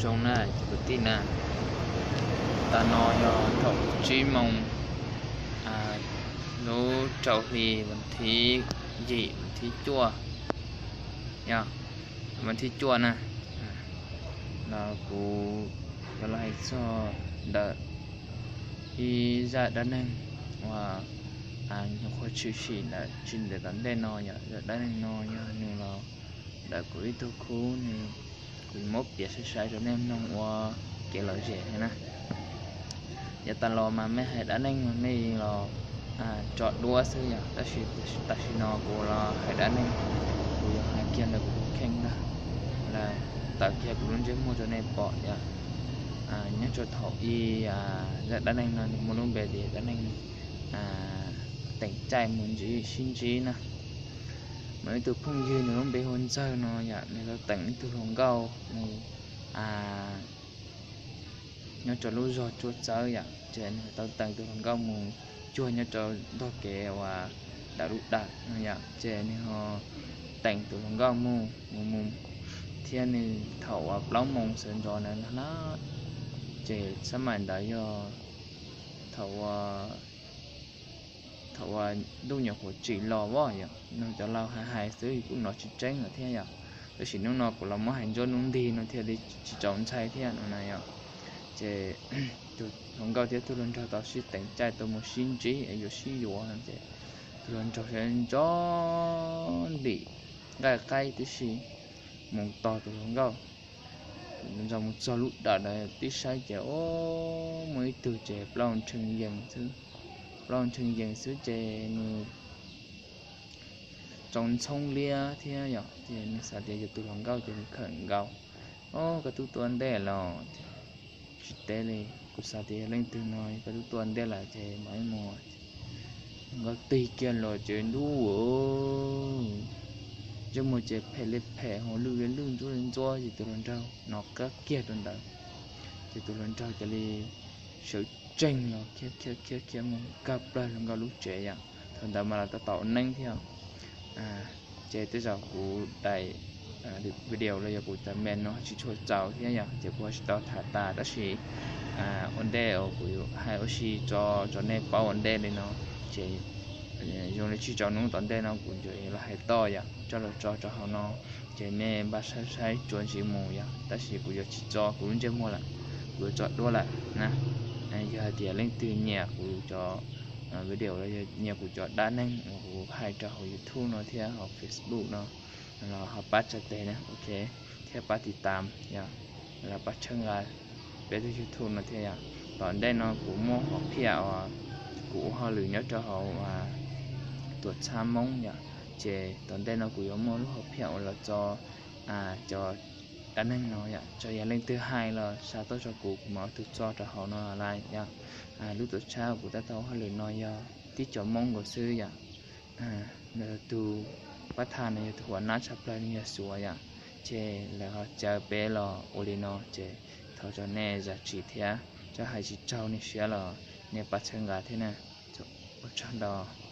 Zoo na cov kwv tij na, tam no yog thaum tsib moos lub rau hli vas thib yim, vas thib cuaj, yog vas thib cuaj na, no kuv yuav los hais txog ntawm ib zaj dab neeg uas nyuam qhuav tshwm sim ntawm tsis ntev tom ntej no yom. Zaj dab neeg no yog nws los ntawm kuv ib tug khub nws, kuv muab piav sai sai rau nej mloog ua kev lom zem thiab na. Yav tas los mas mej hais dab neeg no nej los tso duab xwb yom, tab sis tam sim no kuv los hais dab neeg, kuv yuav hais kiag ntawm kuv tus kheej ntag, los tawm kiag kuv lub ntsej muag rau nej pom yom. Nyob rau thaum ib zaj dab neeg no nws muaj lub npe tias dab neeg teem caij mus ntsib sib ntsib na. Muaj ib tug phooj ywg nws lub npe hu ua Ntxawg no yom, nws tau teem ib tug hluas nkauj mus nyob rau lub zos Tsua Txawb yom, ces nws tau teem tus hluas nkauj mus cuag nyob rau ntug kev uas dawm lub dawm no yom, ces nws ho teem tus hluas nkauj mus mus mus, thiab nws thaum uas plaub moos sawv ntxov na, ces xab maim ntawd yog thaum uas thaum uas ntuj nyuam qhuav tsim los os yom, no cov laus hais hais xwb kuj hnov tsis tseeb lawm thiab yom. Tab sis hnub no kuv los muab hais ntsuab hnub nti no thiaj li tsis txaus ntshai thiab no na yom. Ces tus hluas nkauj thiab tus hluas nraug tau sib teem caij tau mus sib ntsib yuav sib yuav no ces tus hluas nraug sawv ntxov ntim nqaij qaib tib si mus tos tus hluas nkauj. Tus hluas nraug mus txog lub dawm ntawd tib saib ces o, muaj ib tug ces plaub ntsheej yees xwb, plaub ntsheej yees xwb ces nws tsaus ntxhoob liab thiab yom, ces nws xav tias yog tus hluas nkauj ces nws khawm nkaus, o, koj twb tuaj ntej los? Tsis teb li, kuv xav tias yog leej twg no, koj twb tuaj ntej lawm ces mam ib mus. Nkauj tig kiag los ces ntuj, ntsej muag ces phem li phem, hau lwj li lwj, ntsuab li ntsuab, ces tus hluas nraug hnov qab kiag rau ntawd, ces tus hluas nraug cia li sawv tsees los khiav khiav khiav khiav mus nkag plaws hluas nkauj lub tsev yom. Thaum ntawd mas lawv tab tom ua neeb thiab. Ces tej zaum kuv daim video los yog kuv cov me no tsis tshua txaus thiab yom, ces kuv ho tsis tau tham tas, tab sis ua ntej uas kuv hais ua si tso rau nej paub ua ntej li no, ces zoo li tsib rau hnub tom ntej no kuv yuav los hais toj yom, coj los tso rau hauv no, ces nej npaj saib saib tsuav ntsis mus yom, tab sis kuv yuav tsis tso kuv lub ntsej muag lawm, kuv yuav tso duab lawm na. Yog hais tias leej twg nyiam kuv cov video los yog nyiam kuv cov dab neeg uas kuv hais rau hauv YouTube no thiab hauv Facebook no, los ho pab tsa tes na, ok, thiab pab tiv tam yom, los pab tshawb nqa peb tus YouTube no thiab yom. Tom ntej no kuv muaj hom phiaj uas kuv ua hauj lwm nyob rau hauv tuam txhab Hmoob yom, ces tom ntej no kuv yuav muaj lub hom phiaj uas los tso cov dab neeg no yom, txawm yog leej twg hais los xa tuaj rau kuv, kuv mam ua tus tso rau hauv no lawm yom. Lub tuam txhab kuv tab tom ua hauj lwm no yog tib co Hmoob nkaus xwb yom. Tus pab tham no yog tus uas nab tshaj plaws nws yog Suav yom, ces lawv ho caw peb los ua li no ces thov tso nej zam txim thiab, txawm hais tsis raug nej siab los nej pab txhawb nqa thiab na. Ua tsaug ntau.